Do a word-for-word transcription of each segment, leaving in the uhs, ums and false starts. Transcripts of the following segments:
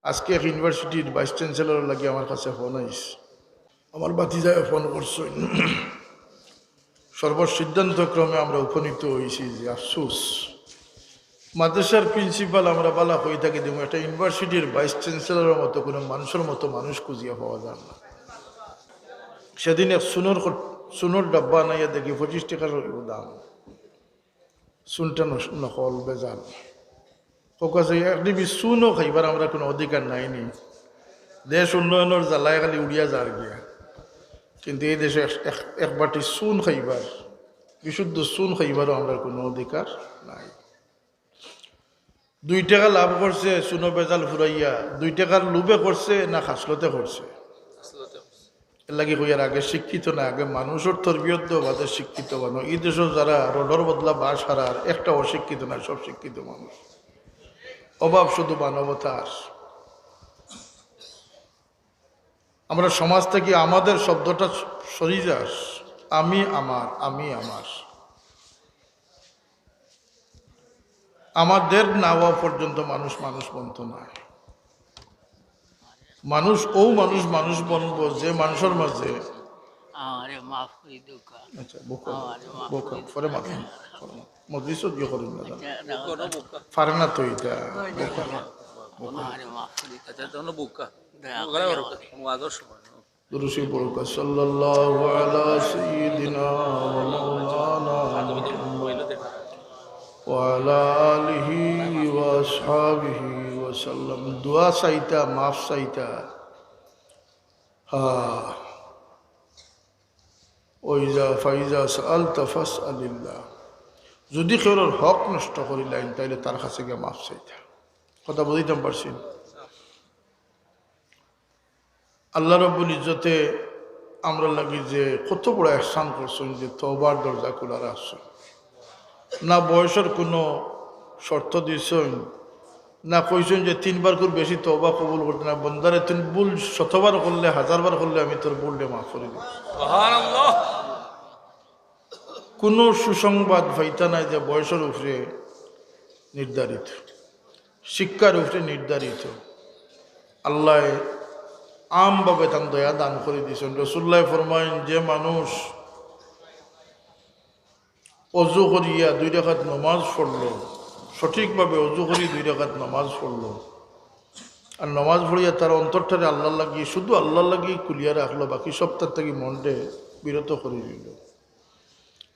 আজকে এক ইউনিভার্সিটির ভাইস চ্যান্সেলর লাগি আমার কাছে ফোন আইছে। আমার ভাতিজায় ফোন করছইন। সর্বসিদ্ধান্ত ক্রমে আমরা উপনীত হইছি যে আফসোস, মাদ্রাসার প্রিন্সিপাল আমরা বালা কই থাকি দিমু, একটা ইউনিভার্সিটির ভাইস চ্যান্সেলরের মতো কোনো মানুষের মতো মানুষ খুঁজিয়া পাওয়া যায় না। সেদিন এক চুনর কট-, চুনর ডাব্বা আনাইয়া দেখি পঁচিশ টাকার দাম। চুনটা নস-, নকল, ভেজাল। কউক্কা চাই, এক ডিবি চুনও খাইবার আমরা কোনো অধিকার নাই নি। দেশ উন্নয়নের জ্বালায় খালি উড়িয়া যার গিয়া, কিন্তু এই দেশে এক, এক, এক বাটি চুন খাইবার, বিশুদ্ধ চুন খাইবারও আমরা কোনো অধিকার নাই। দুই টাকা লাভ করছে চুনো ভেজাল ফুরাইয়া, দুই টাকার লোভে করছে না খাসলতে করছে? এর লাগি কইয়ার আগে শিক্ষিত না, আগে মানুষের তরবিয়ত দেও, বাদে শিক্ষিত বানো। এই দেশে যারা রোডর বদলা বাস হারার, একটা অশিক্ষিত না, সব শিক্ষিত মানুষ। অভাব শুধু মানবতার। আমরা সমাজ থাকি আমাদের শব্দটা সরি যার, আমি আমার, আমি আমার। আমাদের না হওয়া পর্যন্ত মানুষ মানুষ বনতো না। মানুষ, ও মানুষ মানুষ বনবো যে মানুষের মাঝে আমারে মাফ করি দেউক্কা। আচ্ছা, বুকা, আমারে মাফ বুকা, করি পরে মাফ, পরে মাফ। মজলিসও গিয়ে করেন না, জানো। আচ্ছা, না, পারে না তো এটা। বুকা, বুকা। আমারে মাফ করি দেউক্কা। আচ্ছা, তখন বুকা। দয়া বুকা করে ওরকম। ওয়াজর সময়। দুরুদ শরিফ পড়ুক্কা, সাল্লাল্লাহু আলা সাইয়্যিদিনা ওয়া মাওলানা মুহাম্মদ ওয়া আলা আলিহি ওয়া আসহাবিহি ওয়া সাল্লাম। দোয়া চাইতা, মাফ চাইতা। হ্যাঁ। ওইজা ফাইজা সাআলতা ফাসআলিল্লাহ। যদি কেউর হক নষ্ট করিলাইন, তাইলে তার কাছে গিয়া মাফ চাইতা। কথা বুঝাইতাম পারছি? আল্লাহ রব্বুল ইজ্জতে আমরার লাগি যে কত বড় এহসান করছইন যে তওবার দরজা খোলা রাখছইন। না বয়সর কোনো শর্ত দিছইন, না কইছইন যে তিনবার করে বেশি তওবা কবুল করতে না, বন্দারে তুই ভুল শতবার করলে, হাজারবার করলে আমি তোর ভুলরে মাফ করি দিমু। সুবহানাল্লাহ। কোনো সুসংবাদ পাইতা নাই যে বয়সর উপরে নির্ধারিত, শিক্ষার উপরে নির্ধারিত। আল্লায় আমভাবে তান দয়া দান করি দিছইন। রাসুলুল্লায় ফরমাইন, যে মানুষ অজু করিয়া দুই রাকাত নমাজ পড়লো, সঠিকভাবে অজু করি দুই রাকাত নমাজ পড়লো, আর নমাজ পড়িয়া তার অন্তরটারে আল্লাহর লাগি, শুধু আল্লাহর লাগি খুলিয়া রাখলো, বাকি সব তার থাকি মনরে বিরত করি দিল।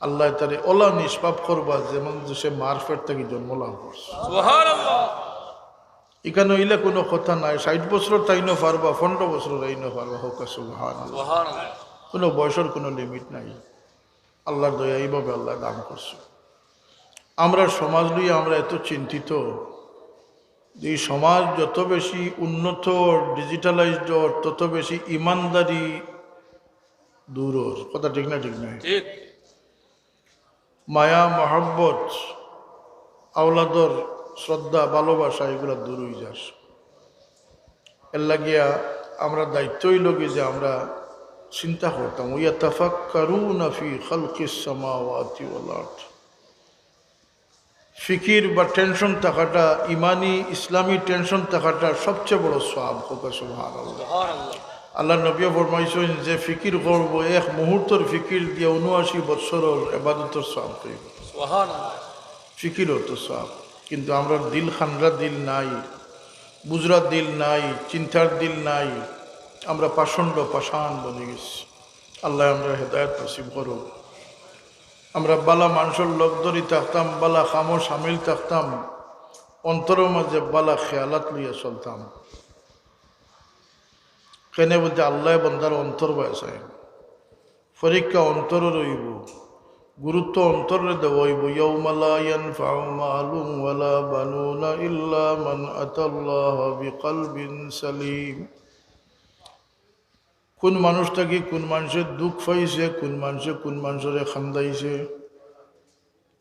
আল্লায় তারে ওলা নিষ্পাপ করবা, যেমন যে সে মার পেট থাকি জন্ম লাভ করছে। সুবহানাল্লাহ। ইখান অইলে কোনো কথা নাই, ষাইট বছরর তাইনও পারবা, পনরো বছরর তাইনও পারবা, কউক্কা সুবহানাল্লাহ। সুবহানাল্লাহ। কোনো বয়সর কোনো limit নাই। আল্লাহর দয়া এইভাবে আল্লায় দান করছে। আমরার সমাজ লইয়া আমরা এত চিন্তিত যে এই সমাজ যত বেশি উন্নত, digitalized অর, তত বেশি ইমানদারি দূর অর। কথা ঠিক না? ঠিক না? ঠিক। মায়া, মহব্বত, আওলাদর শ্রদ্ধা, ভালোবাসা, এগুলা দূর অই যার। এর লাগিয়া আমরা দায়িত্ব অইল কি যে আমরা চিন্তা করতাম, ওয়া ইয়াতাফাক্কারুনা ফি খালকিস সামাওয়াতি ওয়াল আরদ। ফিকির বা tension থাকাটা, ইমানি ইসলামী tension থাকাটা সবচেয়ে বড় সওয়াব। কউক্কা সুবহানাল্লাহ। সুবহানাল্লাহ। আল্লাহর নবীয়ে ফরমাইছইন, যে ফিকির করবো, এক মুহূর্তর ফিকির দিয়া ঊনআশি বৎসরর ইবাদতর সওয়াব পাইবো। সুবহানাল্লাহ। ফিকির অর্থ সওয়াব। কিন্তু আমরার দিল খানরা দিল নাই, বুঝরা দিল নাই, চিন্তার দিল নাই, আমরা পাষণ্ড পাষাণ বনি গেছি। আল্লায় আমরারে হেদায়েত নসিব করো। আমরা বালা মানষর লগ ধরি থাকতাম, বালা কামো সামিল থাকতাম, অন্তরর মাঝে বালা খেয়ালাত লইয়া চলতাম। কেনে বুলতে আল্লায় বন্দার অন্তর বায় চাইন। পরীক্ষা অন্তরর অইবো, গুরুত্ব অন্তররে দেওয়া অইবো। ইয়াউমা লা ইয়ানফাউ মালুন ওয়ালা বানুনা ইল্লা মান আতাল্লাহা বিকালবিন সালিম। কোন মানুষ থাকি কোন মানষে দুখ পাইছে, কোন মানষে কোন মানষরে কান্দাইছে,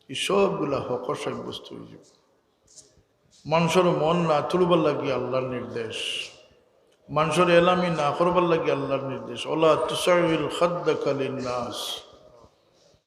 এই সবগুলা হকর সাব্যস্ত অইযিবো। মানষর মন না তুলবার লাগি আল্লাহর নির্দেশ, মানষর এলামি না করবার লাগি আল্লাহর নির্দেশ। ওয়ালা তুসাউইর খাদ্দাকা লিন্নাস।